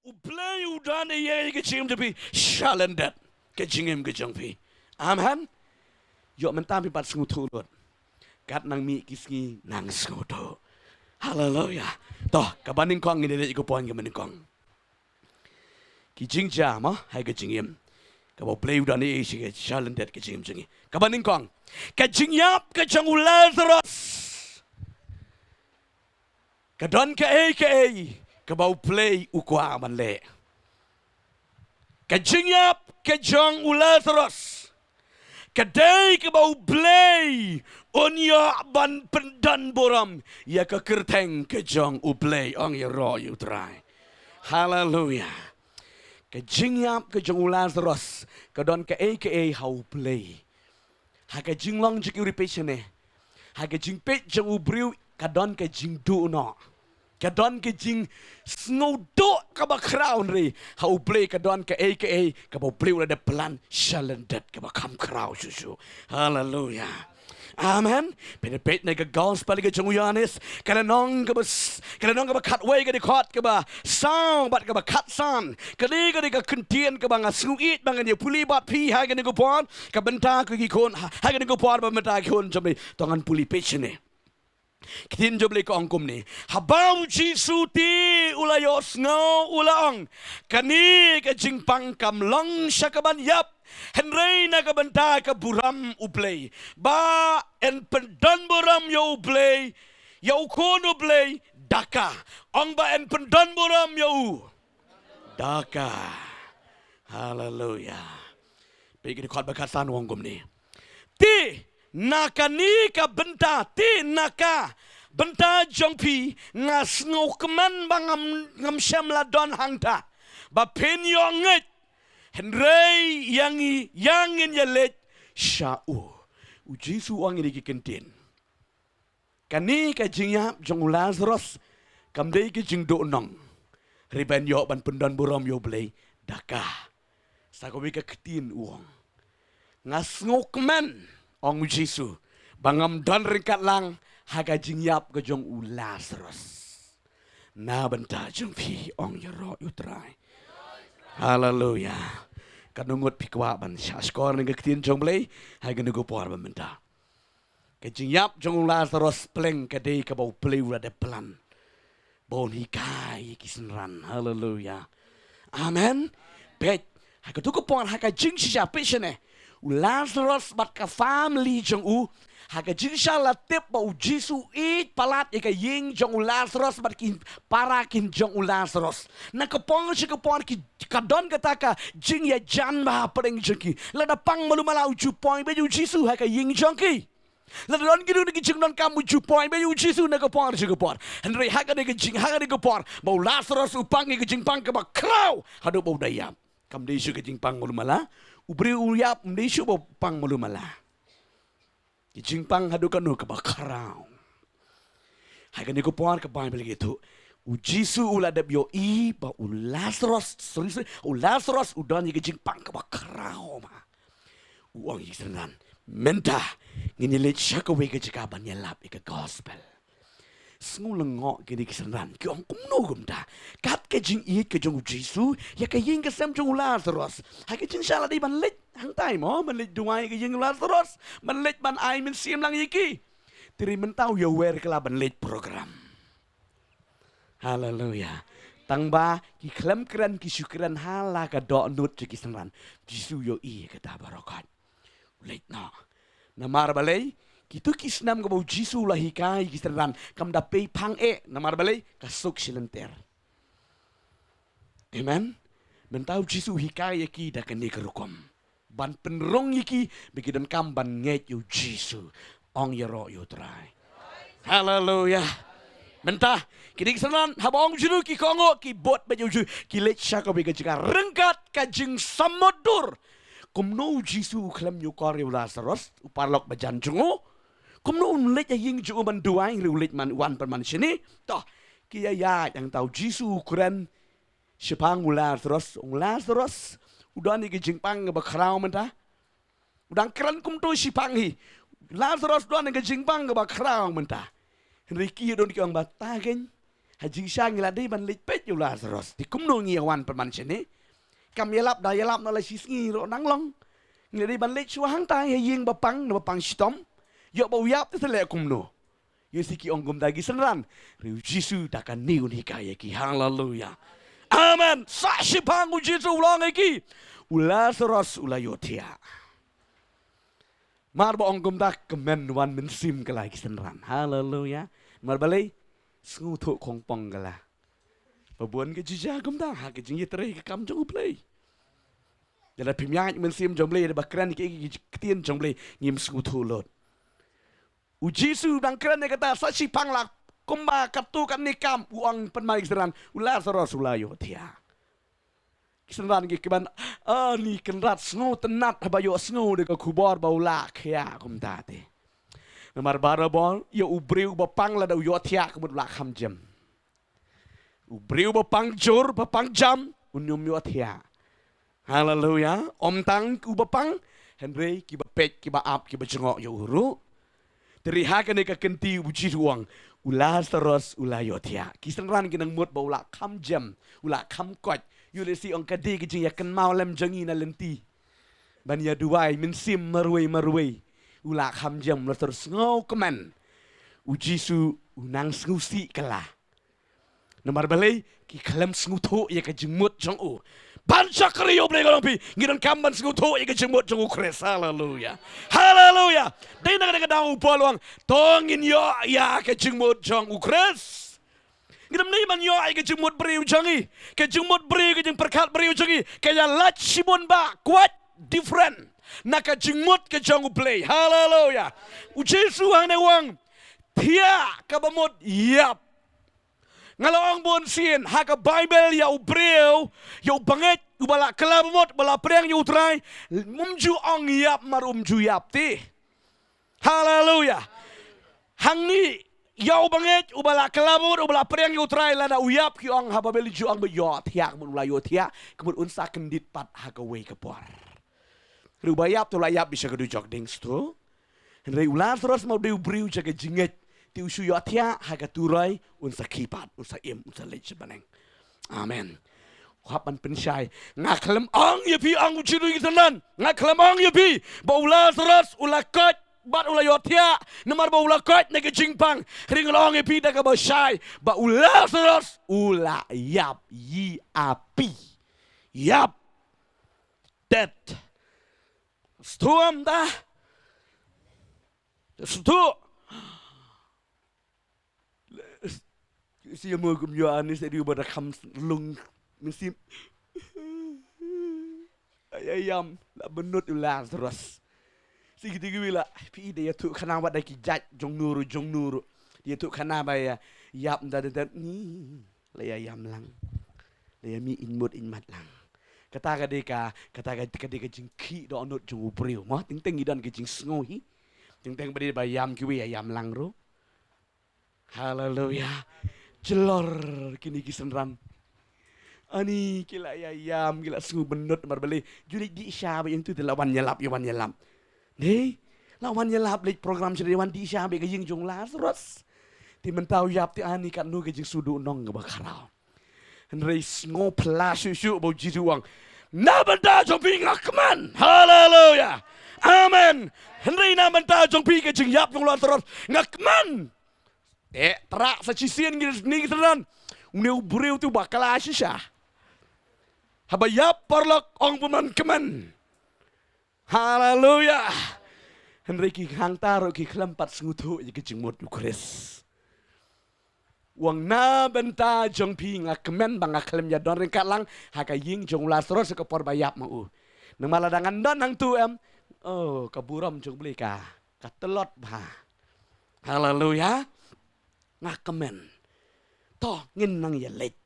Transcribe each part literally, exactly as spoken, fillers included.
U Blei u don ïa ka jingim jong phi shalyndet ka jingim ka jong phi. Amen. Ïoh mynta phi pat sngewthuh lut. Kat nang mih ki sngi nang sngewthuh. Haleluya. To, kaba nyngkong ngin ïa leit ïa ka point kaba nyngkong. Ki jingjia mo ha ka jingim. Kaba U Blei u don ïa ka shalyndet ka jingim jong ngi. Kaba nyngkong. Ka jingïap ka jong u Lazarus. Ka don kaei kaei kaba U Blei u kwah ban leh. Ka jingïap ka jong u Lazarus ka dei kaba U Blei un ïoh ban pyndonburom ïa ka kyrteng ka jong U Blei, ong ïaroh ïa U Trai. Haleluya. Ka jingïap ka jong u Lazarus ka don kaei kaei ha U Blei. Ha ka jinglong jong ki, u ri peit shane. Ha ka jingpeit jong u briew ka don ka jingduh noh. Ka don ka jingsngewduh kaba khraw, hynrei ha U Blei ka don kaei kaei kaba U Blei u la dep plan shalyndet kaba kham khraw shuh shuh. Haleluya. Amen. Peit, peit na ka gospel ka jong u Ïoannis, ka lynnong kaba s-, ka lynnong kaba khatwei, ka dkhot kaba saw bad kaba khatsan. Kane ka dei ka ktien kaba nga sngew ïeit ba ngan ïa pule bad phi ha kane ka por, ka bynta ko ki khun, ha, ha kane ka por ba mynta ki khun jong U Blei. To ngan pule peit shane. Ka ktien jong U Blei ka ong kumne. Haba u Jisu te u la ïohsngew u la ong, kane ka jingpang kam long sha kaban ïap, hynrei na ka bynta ka burom U Blei. Ba yn pyndonburom ïa U Blei, ïa u Khun U Blei da ka. Ong ba yn pyndonburom ïa u da ka. Haleluya. Peit ki dkhot ba khatsan u ong kumne. Te na kane ka bynta, te na ka bynta jong phi nga sngewkmen ba ngam, ngam shym la don hangta ba phin ïoh ngeit, hynrei ïa ngi, ïa ngin ïa leit sha u. U Jisu u ong ïa ki ktien. Kane ka jingïap jong u Lazarus kam dei ka jingduhnong. Hynrei ban ïoh ban pyndonburom ïa U Blei da ka. Sa kawei ka ktien u ong, nga sngewkmen, ong u Jisu, ba ngam don ryngkat lang ha ka jingïap ka jong u Lazarus. Na bynta jong phi, ong ïaroh ïa U Trai. Haleluya. Katno ngut phi kwah ban shahshkor na ka ktien jong U Blei ha kane ka por ba mynta. Ka jingïap jong u Lazarus pleng ka dei kaba U Blei u la dep plan ba un hikai ïa ki synran. Haleluya. Amen. Peit, ha kato ka por, ha ka jingshisha, peit shane. U Lazarus bad ka family jong u, ha ka jingshisha la tip ba u Jisu u ïeit palat ïa ka ïing jong u Lazarus bad ki para kin jong u Lazarus. Na ka por sha ka por ki, ka don kata ka jingïajan ba ha pdeng jong ki. Lada pang malu mala u ju poi beit u Jisu ha ka ïing jong ki. Lada don kino kino ki jingdonkam u ju poi beit u Jisu na ka por sha ka por. Hynrei ha kane ka jing, ha kane ka por ba u Lazarus u pang ïa ka jingpang kaba khraw haduh ba u da ïap. Kam dei shuh ka jingpang malu mala. U briew u ïap um dei shuh ba u pang malu mala. Ka jingpang haduh kano kaba khraw. Ha kane ka por ka Baibl ka ïathuh, u Jisu u la dep ïohi ba u Lazarus, sorry, sorry, u Lazarus u don ïa ka jingpang kaba khraw ma. U ong ïa ki synran, mynta ngin ïa leit sha kawei ka jaka ban ïalap ïa ka gospel. Sngew lyngngoh kine ki synran, ki ong kumno kumta. Kat ka jingïeit ka jong u Jisu ïa ka ïing ka sem jong u Lazarus. Ha ka jingshisha la dei ban leit hangtai mo, ban leit duwai ïa ka ïing u Lazarus, ban leit ban ai mynsiem lang ïa ki. Te hynrei mynta u ïawer kylla ban leit program. Haleluya. Tang ba ki khlem kren, ki shu kren ha la ka dohnud jong ki synran. Jisu u ïohi ïa kata baroh khoit. U leit noh. Namar balei? Kito ki snem kaba u Jisu u la hikai ïa ki synran kam da pei phang eh. Namar balei? Ka suk shi lynter. Amen. Mynta u Jisu u hikai ïa ki da kane ka rukom ban pynrung ïa ki ba ki donkam ban ngeit ïa u Jisu. Ong ïaroh ïa u Trai. Haleluya. Mynta kine ki synran haba ong u Jisu ki kohnguh, ki bud beit ïa u Jisu, ki leit sha kawei ka jaka ryngkat ka jingsamut dur. Kumno u Jisu u khlem ñiewkor ïa u Lazarus, u paralok bajan jong u? Kumno un leit ha ïing jong u ban duwai, hynrei u leit man, wan pat man shane? To, ki ïa ïaid hangta, u Jisu u kren shaphang u Lazarus, u ong, Lazarus, u don ïa ka jingpang kaba khraw mynta. U dang kren kumto shaphang hi. Lazarus u don ïa ka jingpang kaba khraw mynta. Hynrei ki ïa don ki ong ba, ta keiñ, Ha jingshisha ngi la dei ban leit peit ïa u Lasaros. Te kumno ngi ïa wan pynban shane? Kam ïalap da ïalap noh la shi sngi ruh nang long. Ngi la dei ban leit shuwa hangta ïa ïing ba pang, na ba pang shitom. Ïoh ba u ïap te sa leh kumno? Ïoh shi ki ong kumta ki synran. Hynrei u Jisu da kane un hikai ïa ki. Haleluya. Amen. Sa shiphang u Jisu u la ong ïa ki, u Lasaros u la ïohthiah. Mar ba ong kumta, kmen wan mynsiem kylla ki synran. Haleluya. Mar balei? Sngewthuh khongpong kylla. Ba bun ka jingïa kumta ha ka jingïatrei ka kam jong U Blei. Lada phim ïaid mynsiem jong U Blei, lada ba kren ki, ki, ki ktien jong U Blei, ngim sngewthuh lut. U Jisu dang kren ïa kata, sa shiphang lak kumba katto katne kam, u ong pynban ïa ki synran, u Lasaros u la ïohthiah. Ki synran ki kmen, ani Kynrad, sngewtynnat haba ïohsngew da ka khubor ba u la khia kumta te. Namar barabor ïa u briew ba pang lada u ïohthiah ka mut u la kham jem. U briew ba pang jur, ba pang jam, un ym ïohthiah. Haleluya. Ym tang u ba pang, hynrei ki ba peit, ki ba ap, ki ba jngoh ïa u ruh. Te ha kane ka kynti u Jisu u ong, u Lasaros u la ïohthiah. Ki synran ki nang mut ba u la kham jem, u la kham koit. Ïoh lehse ong ka dei ka jingïakynmaw lem jong ngi na lynti. Ban ïa duwai mynsiem marwei marwei. U la kham jem, u la sngewkmen. U Jisu u nang sngewsih kylla. Namar balei? Ki khlem sngewthuh ïa ka jingmut jong u. Ban shakri ïa U Blei, ka long phi, ngi donkam ban sngewthuh ïa ka jingmut jong U Khrist. Haleluya. Haleluya. Dei na kane ka daw u Paul u ong, to ngin ïoh ïa ka jingmut jong U Khrist. Ngi dang dei ban ïoh ïa ka jingmut briew jong ngi. Ka jingmut briew, ka jingpyrkhat briew jong ngi, ka ïa lait shibun bah, quite different na ka jingmut ka jong U Blei. Haleluya. U Jisu hangne u ong, thiah kaba mut ïap. Nga la ong bun sien, ha ka Baibl ïa u briew, ïa u bangeit, uba la kylla ba mut, ba la pdiang ïa U Trai, um ju ong ïap mar um ju ïap te. Haleluya. Hangne, ïa u bangeit, uba la kylla ba mut, uba la pdiang ïa U Trai, lada u ïap ki ong ha Baibl ju ong ba ïohthiah, ka mut u la ïohthiah, ka mut un sa kyndit pat ha kawei ka por. Hynrei uba ïap te u la ïap beit sha ka dujok dieng step. Hynrei u Lasaros ma u dei u briew sha ka jingngeit. Te u shu ïohthiah ha ka turoi un sa khie pat, un sa im, un sa leit sha bneng. Amen. Hap ban pynshai. Nga khlem ong ïa phi, ong u Jisu ïa ki synran. Nga khlem ong ïa phi ba u Lasaros u la koit bad u la ïohthiah. Namar ba u la koit na ka jingpang. Hynrei nga la ong ïa phi da kaba shai ba u Lasaros u la ïap. Ïa phi. Ïap. Dead. Stuam da. Stu. Si mo kum yo ani se di ba da kham lung mynsiem. Ai ai ïam la bynnud u Lasaros. Si ki dei ki wi la phi da ïathuh khana ba da ki jait jong nuru jong nuru. Ïathuh khana ba ïa ïap da da da ni. La ïa ïam lang. La ïa mih ïing mut ïing mat lang. Kata ka dei ka, kata ka, ka dei ka jingkhih dohnud jong u briew. Mo, teng teng ngi don ka jingsngew hi. Teng teng ba dei ba ïam kiwei ïa ïam lang ruh. Haleluya. Jlor kine ki synran. Ani ki la ïa ïam, ki la sngew bynnud namar balei. Ju leit dih sha ba ïa ntu te la wan ïalap, ïa wan ïalap. Dei, la wan ïalap leit program sha dei wan dih sha ba ka ïing jong Lasaros. Te mynta u ïap te ani katno ka jingsngewduh nong kaba khraw. Hynrei sngew phylla shuh shuh ba u Jisu u ong, na bynta jong phi nga kmen. Haleluya. Amen. Hynrei na bynta jong phi ka jingïap jong u Lasaros nga kmen. Te trah sa shisien ngi, ngi ki synran. Une u briew te uba kylla shisha. Haba ïap paralok ong pynban kmen. Haleluya. Hynrei ki hangta ruh ki khlem pat sngewthuh ïa ka jingmut u Khrist. U ong na bynta jong phi nga kmen ba nga khlem ïa don ryngkat lang ha ka ïing jong u Lasaros ha ka por ba ïap ma u. Namar lada ngan don hangtu em, oh, ka burom jong u Blei ka, ka tlot bha. Haleluya. Nga kmen. To, ngin nang ïa leit.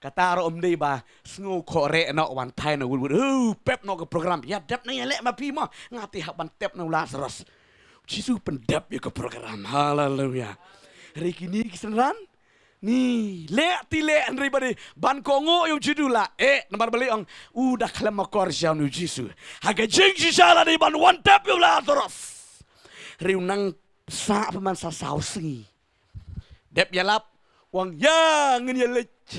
Kata ruh ym dei ba sngew khoh reh noh wan thai noh wut wut. Hu, pep noh ka program. Ïa dep nang ïa leh ma phi mo. Nga te hap ban tep noh u Lasaros. Jisu pyndep ïa ka program. Haleluya. Hynrei kine ki synran. Ni leh ti leh hynrei ba dei ban kohnguh ïa u Jisu la. Eh, namar balei ong u da khlem akor sha u Jisu. Ha ka jingshisha la dei ban wan tep ïa u Lasaros. Hynrei u nang sah pynban sa saw sngi. Dep ïalap, Ong, ïa ngin ïa leit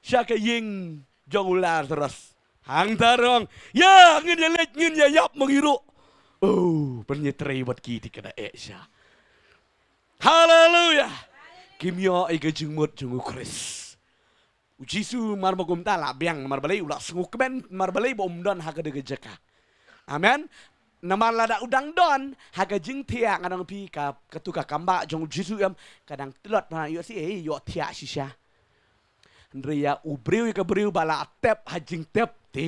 sha ka ïing jong u Lasaros. Hangta ruh ong, ïa ngin ïa leit, ngin ïa ïap ma ngi ruh. Oh, pynïatrei bad ki te ka da eh sha. Haleluya. Kim ïoh ïa ka jingmut jong u Khrist. U Jisu mar ba kumta la biang, namar balei? U la sngewkmen, namar balei? Ba um don ha kata ka jaka. Amen. Namar lada u dang don ha ka jingthiah, nga ong ïa phi, ka, katu ka kambah jong u Jisu em, ka dang tlot na ïoh si, eh, ïoh thiah shisha. Hynrei ïa u briew, ïa ka briew ba la tep ha jingtep te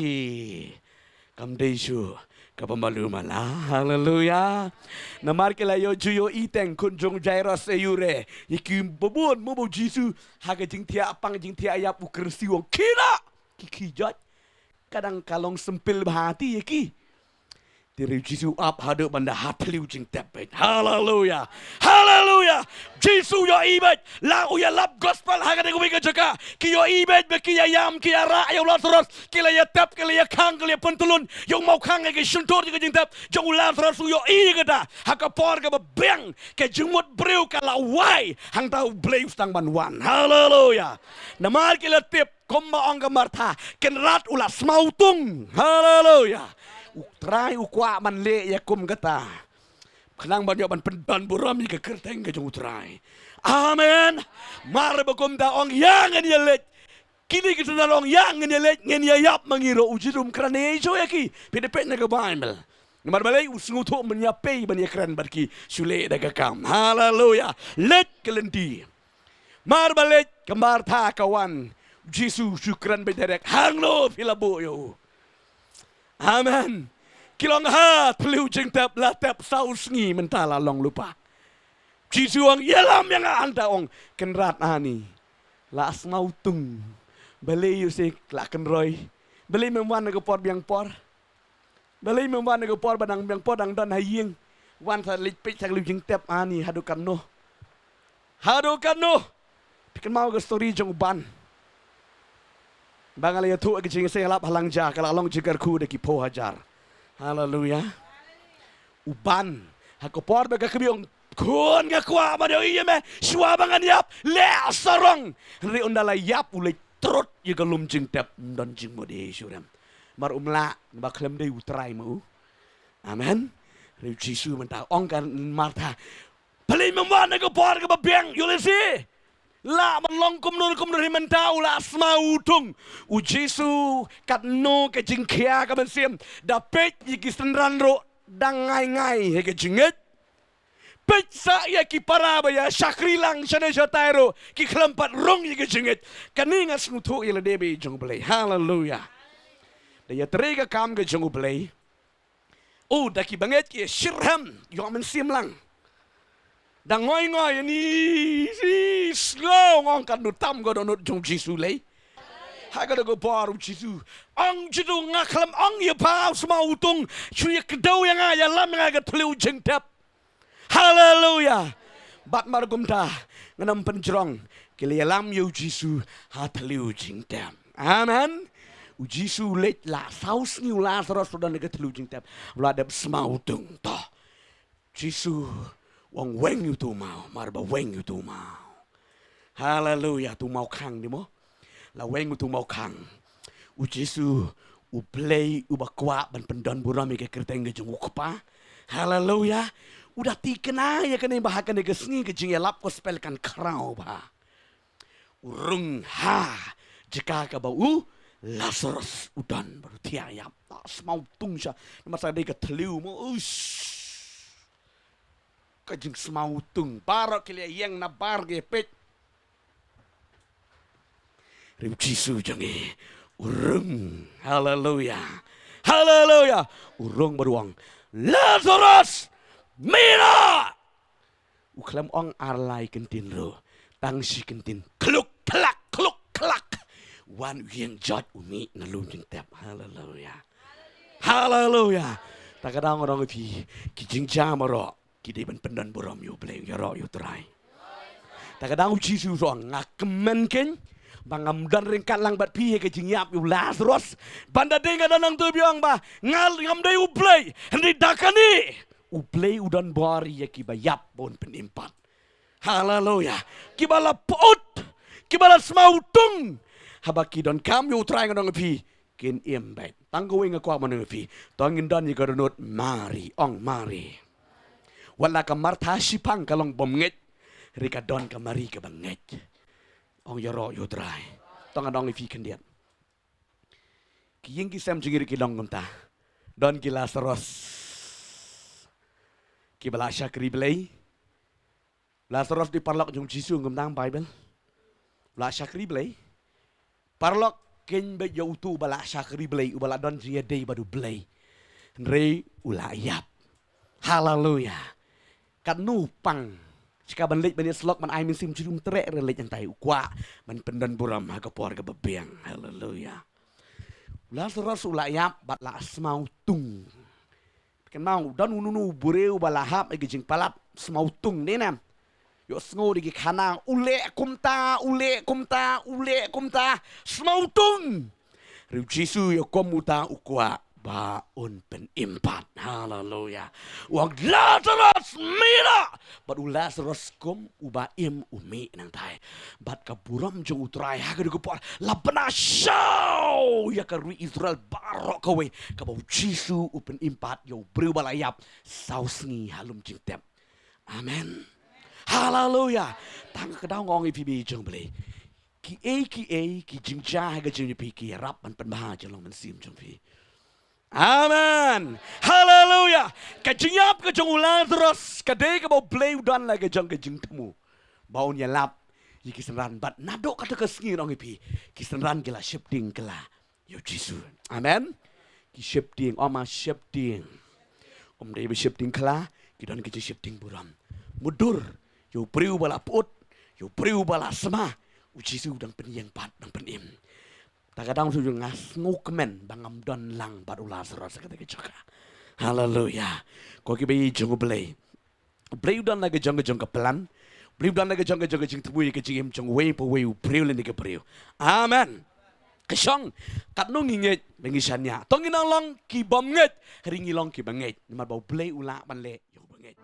kam dei shuh kaba malu mala. Haleluya. Namar ki la ïoh ju ïohi teng khun jong u Jairus, eh, ïa u re, ïa ki babun mo ba u Jisu ha ka jingthiah pang, jingthiah ïap, u kren siew, ong, khie noh, khie, khie jot. Ka dang ka long sympil bha te ïa ki. Te hynrei u Jisu ap haduh ban da ha thliew jingtep beit. Haleluya. Haleluya. Jisu ïohi beit. La u ïalap gospel ha kata kawei ka jaka. Ki ïohi beit ba ki ïa ïam, ki ïa rah ïa u Lasaros. Ki la ïa tep, ki la ïa khang, ki la ïa pyntlun ïa u mawkhang, ïa ki shyntur jong ka jingtep jong u Lasaros. U ïohi ïa kata. Ha ka por kaba biang, ka jingmut briew ka la wai. Hangta U Blei u sdang ban wan. Haleluya. Namar ki la tip, kumba ong ka Martha, Kynrad u la smaw tung. Haleluya. U Trai u kwah ban leh ïa kum kata, khnang ban ïoh ban pyndon burom ïa ka kyrteng ka jong u Trai. Amen. Mar ba kumta ong, ïa ngin ïa leit. Kine ki tynrai ong, ïa ngin ïa leit, ngin ïa ïap ma ngi ruh. U Jisu um kren ei ei shuh ïa ki. Phi da peit na ka Baibl. Namar balei? U sngewthuh ban ïa pei, ban ïa kren bad ki, shu leh da ka kam. Haleluya. Leit ka lynti. Mar ba leit ka Martha ka wan, u Jisu shu kren beit direct, hangno phi la buh ïa u? Amen. Ki la ong, ha thliew jingtep, la tep saw sngi mynta la long lypa. Jisu ong, ïalam ïa nga. Hangta ong, Kynrad, ani la smaw tung. Balei ïa u se la kynroi? Balei mem wan ha ka por biang por? Balei mem wan ha ka por ba dang biang por, dang don ha ïing? Wan sa leit peit sa ka thliew jingtep, ani haduh katno? Haduh katno? Phi kynmaw ka story jong u Ban ba nga la ïathuh ha ka jingïaseng ïalap ha lang ja, ka la long jingkyrkhu da ki phew hajar. Haleluya. U Ban, ha ka por ba ka kmie ong, khun, nga kwah ban ïohi ïa me, shuwa ba ngan ïap, leh sarong. Hynrei ynda la ïap, u leit trud ïa ka lum jingtep, ym don jingmut ei ei shuh ruh. Mar um lah, ba khlem dei u Trai ma u. Amen. Hynrei u Jisu mynta ong ka Martha, balei mem wan ha ka por kaba biang, ïoh lehse la man long kumno kumno, hynrei mynta u la smaw tung. U Jisu, katno ka jingkhia ka mynsiem, da peit ïa ki synran ruh dang ngai ngai ha ka jingngeit. Peit sa ïa ki para ba ïa shakri lang shane shatai ruh ki khlem pat rung ïa ka jingngeit. Kane nga sngewthuh ïa lade ba jong U Blei. Haleluya. Da ïatrei ka kam ka jong U Blei, u, da ki bangeit ki shitrhem, ïoh mynsiem lang. Da ngoi ngoi, ani si sngew, ngong, katno tam ka dohnud jong U Jisu lei. Ha kata ka por U Jisu ong, Jisu, nga khlem ong ïa pha u smaw tung, shu ïa kdew ïa nga, ïalam ïa nga ha ka thliew jingtep. Haleluya. Bad mar kumta, ngan ym pynjrong, ki la ïalam ïa U Jisu ha thliew jingtep. Amen. U Jisu u leit, la saw sngi u Lasaros u don ha ka thliew jingtep, u la dep smaw tung. To, Jisu u ong, weng ïa utu u maw, mar ba weng ïa utu u maw. Haleluya. Utu u maw khang, dei mo? La weng utu u maw khang. U Jisu, U Blei uba kwah ban pyndon burom ïa ka kyrteng ka jong U Kpa. Haleluya. U da thikna ïa kane ba ha kane ka sngi ka jingïalap gospel kan khraw bha. U rung ha jaka kaba u Lasaros u don, bad u thiah ïap. La smaw tung sha, namar sa dei ka thliew mo. Uish. Ka jingsmaw tung, baroh ki la ïeng na bar ki peit. Hynrei U Jisu jong ngi u rung. Haleluya. Haleluya. U rung bad u ong, Lasaros, mih noh. U khlem ong ar lai kyntien ruh, tang shi kyntien, khluk khlak, khluk khlak. Wan u ïeng jot, u mih na lum jingtep. Haleluya. Haleluya. Ta ka daw nga ong ïa phi, ki jingjia baroh ki dei ban pyndon burom ïa U Blei, ïaroh ïa U Trai. Ta ka daw U Jisu u ong, nga kmen keiñ ba ngam don ryngkat lang bad phi ha ka jingïap ïa u Lasaros, ban da dei nga don nangtu, biang ba nga, ngam dei U Blei, hynrei da kane U Blei u don bor ïa kiba ïap ba un pynim pat. Haleluya. Kiba la pyut, Kiba la smaw tung haba ki donkam ïa U Trai, nga ong ïa phi, kin im beit. Tang kawei nga kwah ban ong ïa phi, to ngin don ïa ka dohnud Mari. Ong Mari. Wat la ka Martha shiphang ka long bym ngeit, hynrei ka don ka Mari kaba ngeit. Ong ïaroh ïa U Trai. To ngan ong ïa phi khyndiat. Ki ïing ki sem jong ngi ruh ki long kumta. Don ki Lasaros kiba la shakri Blei. Lasaros dei paralok jong U Jisu, kumta ha Baibl. La shakri Blei. Paralok kein beit ïa uto uba la shakri Blei, uba la don jingïadei bad U Blei. Hynrei u la ïap. Haleluya. Katno pang. Shisha ban leit ban ïasyllok ban ai mynsiem jong u, um treh re leit hangtai, u kwah ban pyndon burom ha ka por kaba biang. Haleluya. U Lasaros u la ïap bad la smaw tung. Kynmaw, don uno uno u briew ba la hap ïa ka jingpalat, smaw tung, dei ne em? Ïohsngew da ki khana, u leh kumta, u leh kumta, u leh kumta, smaw tung. Hynrei U Jisu ïa kum uta u kwah ba un pynim pat. Haleluya. U ong, Lasaros, mih noh! Bad u Lasaros kum uba im u mih nangtai. Bad ka burom jong U Trai ha kane ka por la bna shaw ïa ka ri Israel baroh kawei, kaba U Jisu u pynim pat ïa u briew ba la ïap saw sngi ha lum jingtep. Amen. Haleluya. Tang ka daw nga ong ïa phi, bangeit jong U Blei, kiei kiei ki jingjia ha ka jingim jong phi ki ïarap ban pynbha ïa ka jinglong mynsiem jong phi. Amen. Haleluya. Ka jingïap ka jong u Lasaros ka dei kaba U Blei u don la ka jong ka jingthmu ba un ïalap ïa ki synran, bad naduh kata ka sngi, nga ong ïa phi, ki synran ki la sheptieng kylla ïa U Jisu. Amen. Ki sheptieng, ong ma, sheptieng. Ym dei ba sheptieng kylla, ki don ki jingsheptieng burom. Mutdur ïa u briew ba la pyut, ïa u briew ba la sma, U Jisu u dang pynïeng pat, dang pynim. Ta ka daw shu, nga sngewkmen ba ngam don lang bad u Lasaros ha kata ka jaka. Haleluya. Ko ki bangeit jong U Blei, U Blei u don la ka jong ka jong ka plan. U Blei u don la ka jong ka jong ka jingthmu ïa ka jingim jong uwei pa uwei u briew lane ka briew. Amen. Ka shong, katno ngi ngeit ba ngi shaniah. To ngin ym long ki bym ngeit, hynrei ngi long kiba ngeit. Namar ba U Blei u lah ban leh ïa uba ngeit.